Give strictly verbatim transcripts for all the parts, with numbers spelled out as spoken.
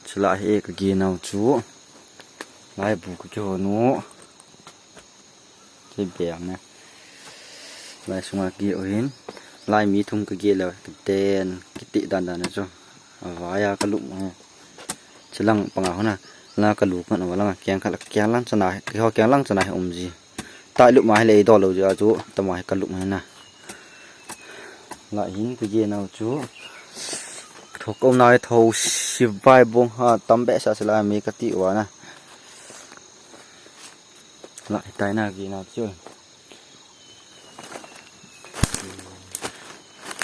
Chulai hi kagin nau chu. Lai bu kakihon u. Kibeng ne. Lai sunga kagin u hin. Lai mi thum kagin leh kiten kiti dan dan chu. Avai a kalup u hi. Chulang panga hon a. La kalup ngan a valang a kiang khat kiang lang chana hi. Kiho kiang lang chana hi um ji. Tai lup ma hi lei dol lou ji a chu. Tama hi kalup u hi na. Lai hin kagin nau chu. Tho ko nai tho sivai bong ha tam behseh a si lai mi kati u a na. Lai tai na kagin nau chu.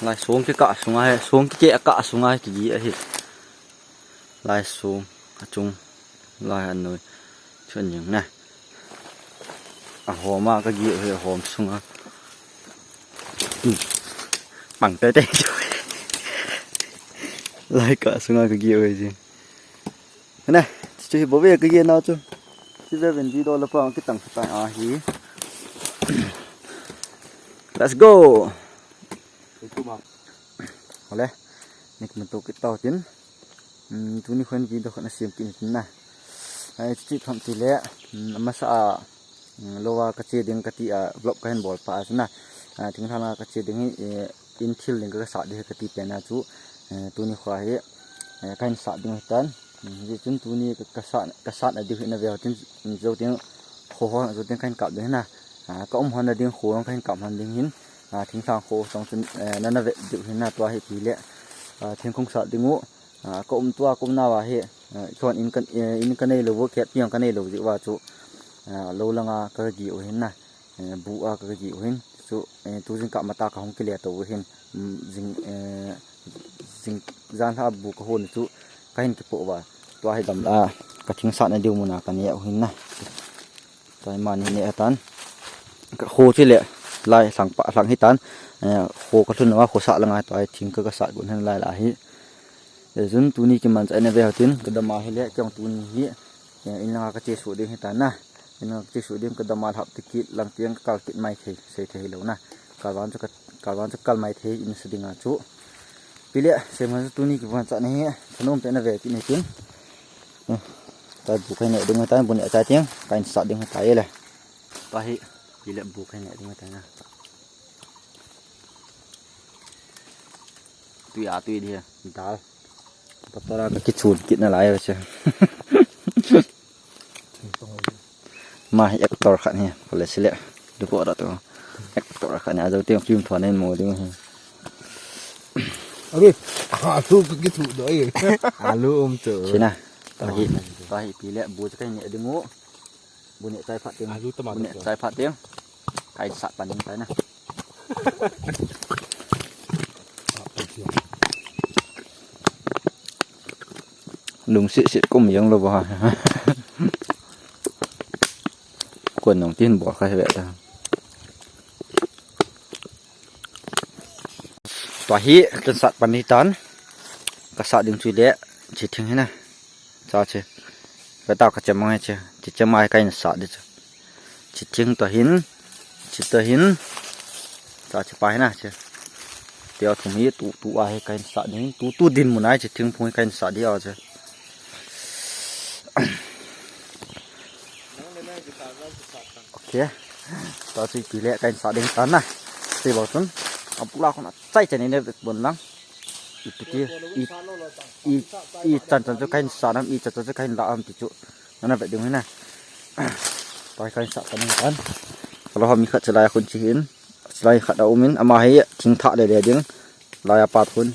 Lai song kikah sunga hi, song kikeh kah sunga hi kagin ahi. Lai song achung lai anoi. Chun jing na. Ahom a kagin u hi ahom sunga. Pang tei tei chu. Lai kah sunga kagin u hi ji. Ne, chu hi bou ve kagin nau chu. Chu ve ven video la pang kitang khat ahi. Let's go. Ole. Nik mun to kit tau tin. Hmm, tuni khon video khon a siam kit ni tin na. Ai, chu chu thom ti le. Hmm, amasa a. Hmm, lou a kache ding kati a vlog kahin bol pa a chu na. Ah, thinglhang a kache ding hi, eh, in thil ding kasah ding hi kati pen a chu. Eh, tuni kho hi, eh, kahin sah ding hi tan. Hmm, hichun tuni ka, kasah, kasah na ding hi na ve ho tin, hmm, jou tin kho ho, jou tin kahin kap ding hi na. Ah, ka um hon na ding kho kahin kap hon ding hin. Ah, thinglhang kho tong chun, eh, nana ve ding hi na tua hi ti le. Ah, thingkung sah ding u. Ah, ka um tua, ka um nau a hi, ah, khon in ka, eh, in ka nei lou, khet piang ka nei lou jeh uva chu, ah, lou langa kagin u hin na, eh, bu a kagin u hin, chu, eh, tu jingkah matah kahung kile to u hin, mm, jing, eh, jing, janhi a bu kahon chu, kahin kipoh uva, tua hi gamla, ka thing sah na diu mun a kane u hin na. Tua hi mani ne atan. Ka kho chu le lai lhang pa lhang hi tan. Eh, kho kalhun a kho sah langa tua hi thing ka, kasah gun hen lai la hi. Eh, jun tuni kimanchah na ve ho tin kadam a hi le kei jong tuni hi. Eh, in langa kache suh ding hi tan na. In langa kache suh ding kadam a lhap ti kit lang tiang kakal kit mai thei, sei thei lou na. Kalvan chu ka, kalvan chu kal mai thei in sa ding a chu. Pi le, sei man chu tuni kimanchah na hi. Thanom te na ve kit ni tin. Hmm. Tua bu kahin neh ding ahitai, bu neh chai teng, kahin sah ding ahitai le. Tua hi, pi le bu kahin neh ding ahitai na. Tui a tui di hi, dal. Bottle a kakichun kit nalai ve che. Ma hi actor khat hi, kole sile. Duko da to. Actor khat hi, ajou teng film thon in mo ding hi. Abi, alu ka kithu do e. Alu um tu. Sina. Tahi, tahi pi le bu cha kai ne ding u. Bu ne chai phat teng. Alu tomato. Bu ne chai phat teng. Kai sah pan ding tai na. Lungset set kum jeng lou ba. Kon nong tin bol kha ve ta. Tua hi, kan sat pan hi tan. Ka sat ding chu le, chi thing hi na. Cha che. Ka ta ka chem ngai che. Chi chem ai ka in sat di chu. Chi thing to hin. Chi to hin. Cha che pa hi na che. Teo thum hi tu, tu a hi ka in sat ding. Tu, tu din mun ai chi thing phung hi ka in sat di a che. Ok. Tua chu ipi le ka in sat ding tan na. Sei bou chun. A bula khun a chai chai ni ne bon lang. Ipi ti. I, i, i chan chan chu ka in sat nam, i chan chan chu ka in la am ti chu. Nana ve ding hi na. Tua ka in sat tan tan. Ka lo ha mi khat chalai khun chi hin. Chalai khat a um in. Ama hi thing thah le le ding. Lai a pat khun.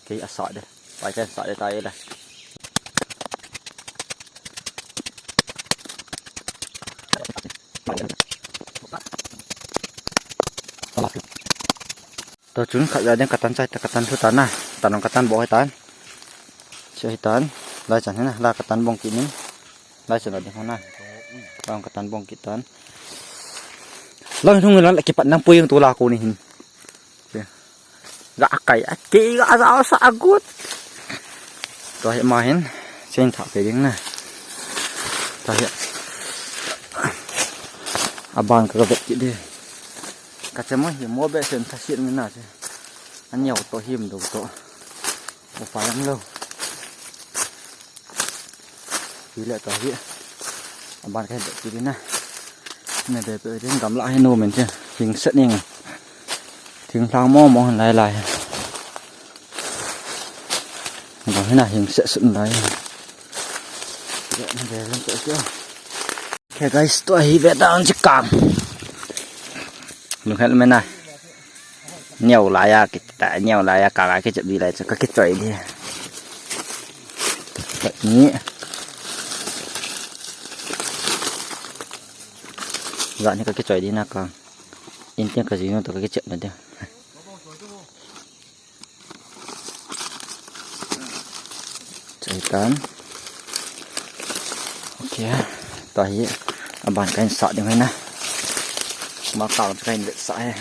Kei a sat de. Pai ken sa de tai le. To chun khat ve ding ka tan chai ta ka tan thu tan na. Tan ka tan bo hai tan. Che hai tan. Lai chan hai na. La ka tan bong ki min. Lai chan ding ho na. Lai ka tan bong ki tan. Lai hung la ki pat nang pui yung tu la ko ni hin. Ga kai a ke ga za sa agut. Tua hi ma hin. Chen tha pe ding na. Tua hi. A ban ka vet ki di. Ka che mo hi mo be sen tha sien na che. An yau to him do to. Mo pa yang lo. Ti le to hi. Aban ka hin ti na. Na be pe din gamla hin no men che. Hing set ning. Thing thang mo mo lai lai. Ba hina hing set sun lai. Ti le na be len to kya. Okay guys, tua hi ve dan chi kang. Lunghel mena. Neo la ya kita, neo la ya kang a kichep di lai chu ka kichoi di. Ni. Jat hi ka kichoi di na kang. In tiang ka jinu to ka kichep na di. Chai tan. Okay. Tua hi aban ka hin sat ding hina. Ma kang chu ka hin vetsah e.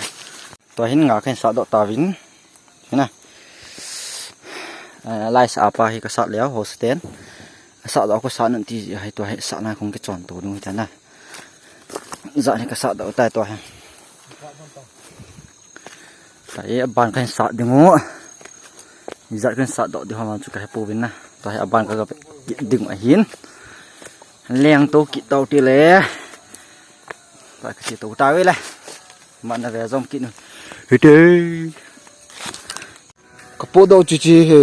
Tua hin nga ka hin sat doh tauvin. Hina. Eh, lai sa pa hi ka sat leh ho sten. Sat doh ko sat nan ti hi tua hi sat na kong kichon to ding hi ta na. Jat hi ka sat doh tai tua hi. Tua hi aban ka hin sat ding u. Ijat ka hin sat doh ding ham chu ka he pouvin na. Tua hi aban ka ga kit ding u ahin. Leng to kit tau ti le. Tua ka chi to ta ve le. Man na ve jom kit nu. Hite. Ka po doh chi chi he.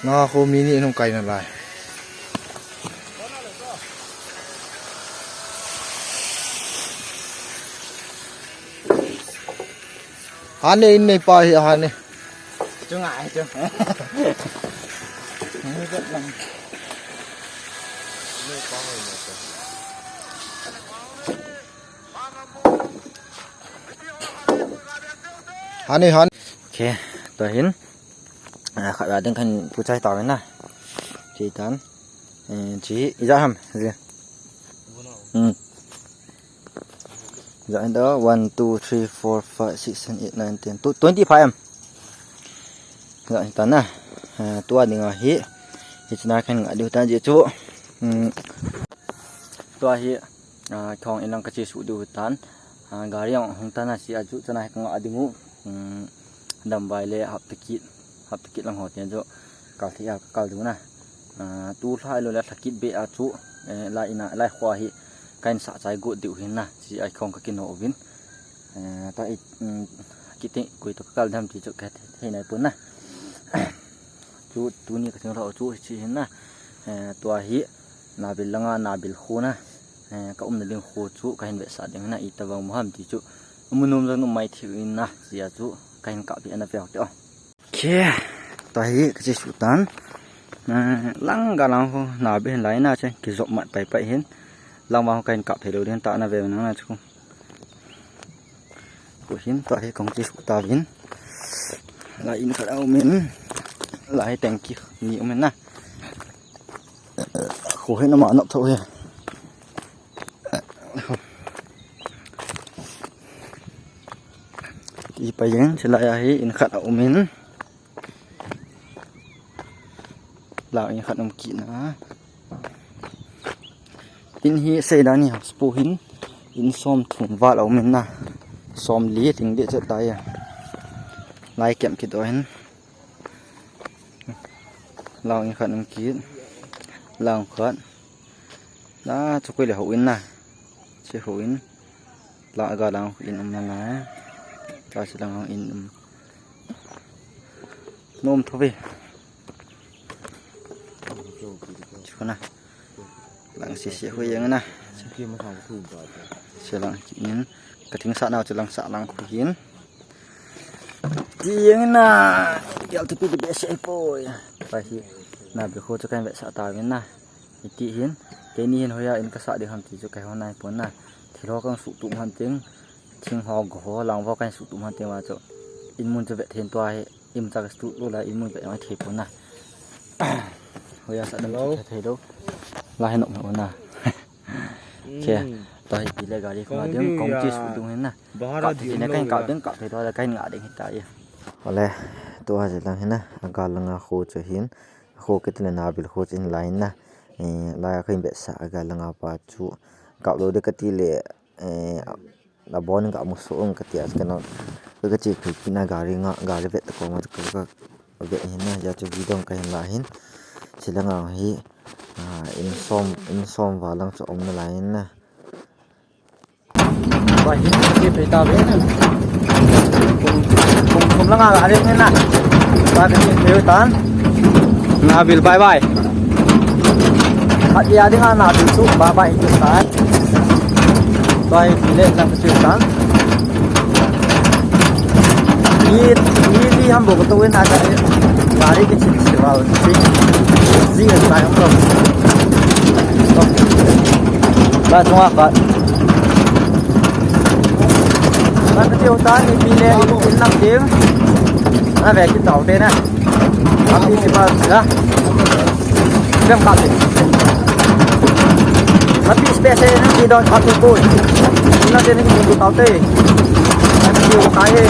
Nga kho mi ni nung kai na lai. Hane in nei pa hi hane. Chunga ai chu. Ni vet lang. Hane hane. Okay, tua hin. Ah, khat va ding kan pu chai ta na. Chi tan. Eh, chi, ija ham, ija. Hmm. Ija hin da, one, two, three, four, five, six, seven, eight, nine, ten, tw-, twenty-five am. Ija hin ta na. Eh, tua ding ahi. Hi china kan nga diu ta ji chu. Hmm. Tua hi, ah, khong in lang ka chi su diu tan. Ah, gari ang hung ta na si a chu chana hi ka nga ding u. Hmm. Damvai le hapta kit, hapta kit lang ho tian chu kal thei a ka kal diu na. Ah, tu lha lo le lha kit be a chu, eh, lai ina, lai khua hi ka in sa chai got diu hin na, chi ai khong ka kino uvin. Eh, ta i, mm, kiti koi to ka kal dam ti chu ka thei nai pun na. Chu, tuni ka thing lha chu chi hin na. Eh, tua hi, nabil langa, nabil khu na. Eh, ka umna ding khu chu ka hin vetsah ding na, i ta vang mu ham ti chu. Amu nom jong nu mai thiu in na, chi a chu ka hin kap hi ana veu te o. Okay, tua hi ka chi su tan. Eh, lang ga lang ho, na be hin lai na che, ki jop mat pai pai hin. Lang ma ho ka hin kap thei lou din ta na ve na na chu. Ko hin tua hi kong chi su ta vin. Lai in khat a um in. Lai teng ki ni um in na. Ko hin ama nop tho he. Ti pa jeng, chilai a hi in khat a um in. Lau in khat um kit na. In hi sei dan ni ha, spu hin in som thum val a um in na. Som li ting de chet tai a. Lai kem kit o hin. Lau in khat um kit. Lau khat. La, chu koi le ho in na. Che ho in. La ga lang in um na la. La che lang in um. Nom tho ve. Chu na. Lang se se ho yang na. Che lang in. Ka thing sa na chu lang sa lang ho hin. Ti yang na. Yal ti pi di be se poi. Pa hi. Na be ho chu kan ve sa ta ve na. Iti hin, keini hin hoiya in ka sah ding ham ti chu ka he nai pon na. Thil ho kan suh tum ham ting, thing ho go ho lang ho kan suh tum ham ting va chu. In mun chu vet hin tua hi, in mun chu ka suh lou la, in mun vet ngai thei pon na. Hoiya sah ding chu thei lou. La hin nok na. Che, tua hi pi le gari ko ding kong chi suh dung hin na. Ka ti ne kan ka ding ka thei tua la kan nga ding hi ta ye. Ole, tua je lang hin na, a ga langa kho chu hin. Kho kiti le nabil kho chu in lai na. Eh, lai a kho in be sa a ga langa pa chu. Kap lou de kati le, eh, a bon ga mu so ong kati a kana. Ka ka chi phi kina gari nga, gari vet ko ma ka ka vet hin na, ja chu video ka hin la hin. Chilang ang hi, ah, in som, in som val lang chu um nalai in na. Bai hi, hi pe ta ve na. Kum, kum, kum lang a, a ring na. Bai, pe, pe, tan. Nabil, bye bye. Khat ya ding a, Nabil chu, bye bye, chu tan. Bai, le, lang chu tan. Ni, ni, ni ham bo ko to na ka. Gari ke chin se val. Ji, ji, sai ham to. Ba, chung a ka. Ba, ka tiu ta ni pi le, in lang tim. Na ve ki tau te na. Api si ba, la. Vem ka te. Api space ni ki don ka tu ko. In lang te ni ki tau te. Api ta he.